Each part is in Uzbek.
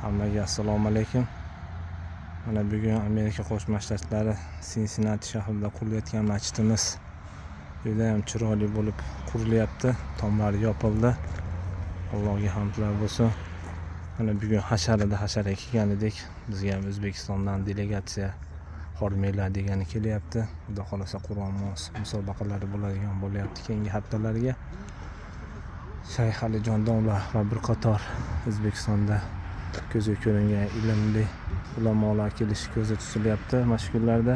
Hammaga assalomu alaykum. Mana bugun Amerika Qo'shma Shtatlari Sinsinati shahrida qurilayotgan masjidimiz juda ham chiroyli bo'lib qurilyapti. Tomlari yopildi. Allohga hamdlar bo'lsin. Mana bugun hasharida hasharga kelgan edik. Bizga ham O'zbekistondan delegatsiya hormanglar degani kelyapti. Xudo xohlasa, Qur'on musobaqalari bo'ladigan bo'lyapti keyingi haftalarga. Shayx Alijon domla va bir qator O'zbekistonda ko'zga ko'ringan ilmli ulamolar kelishi ko'zda tutilyapti mana shu kunlarda.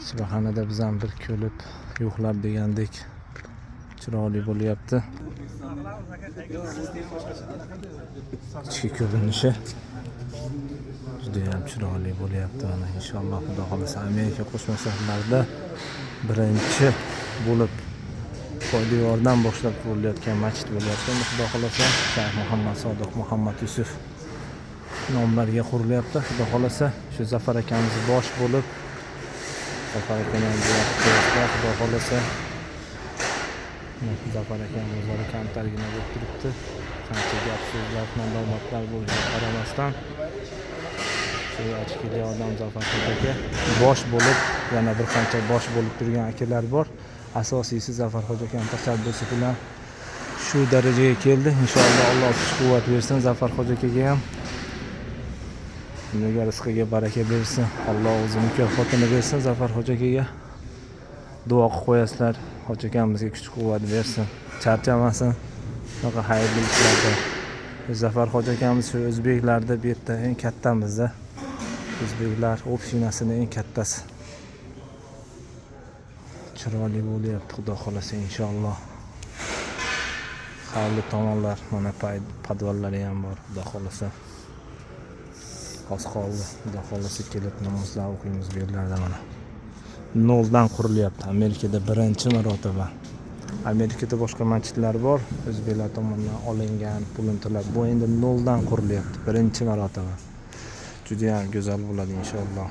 Shibaxonada biz ham bir ko'rib, yo'qlab degandek, chiroyli bo'lyapti. Ichki ko'rinishi judayam chiroyli bo'lyapti. Mana, inshaalloh, Xudo xohlasa, Amerika Qo'shma Shtatlarida birinchi bo'lib poydevordan boshlab qurilayotgan masjid bo'lyapti. Endi, Xudo xohlasa, Shayx Muhammad Sodiq Muhammad Yusuf nomlariga qurilyapti. Xudo xohlasa, shu Zafar akamiz bosh bo'lib, Zafar akani ham duo qilib qo'yasizlar, Xudo xohlasa. Zafar akam o'zlari kamtargina bo'lib turibdi. Qancha gap so'zlar, nadomatlar bo'lishiga qaramasdan, shu ochkili odam Zafar aka bosh bo'lib, yana bir qancha bosh bo'lib turgan akalar bor. Asosiysi, Zafar hoji akam tashabbusi bilan shu darajaga keldi. Inshaalloh, Alloh kuch quvvat bersin Zafar hoji akaga ham. Unga rizqiga baraka bersin. Alloh o'zi mukofotini bersin Zafar hoji akaga. Duo qilib qo'yasizlar. Hoji akamizga kuch quvvat bersin. Charchamasin. Shunaqa xayrli ishlarda. Zafar hoji akamiz shu o'zbeklarda bu yerda eng kattamizda. O'zbeklar община sini eng kattasi. Chiroyli bo'lyapti, Xudo xohlasa, inshaalloh. Xayrli tomonlar, mana podvallari ham bor, Xudo xohlasa. Oz qoldi. Xudo xohlasa, kelib namozlar o'qiymiz bu yerlarda mana. Noldan qurilyapti. Amerikada birinchi marotaba. Amerikada boshqa masjidlar bor, o'zbeklar tomonidan olingan, pulini to'lab. Bu endi noldan qurilyapti, birinchi marotaba. Juda ham go'zal bo'ladi, inshaalloh.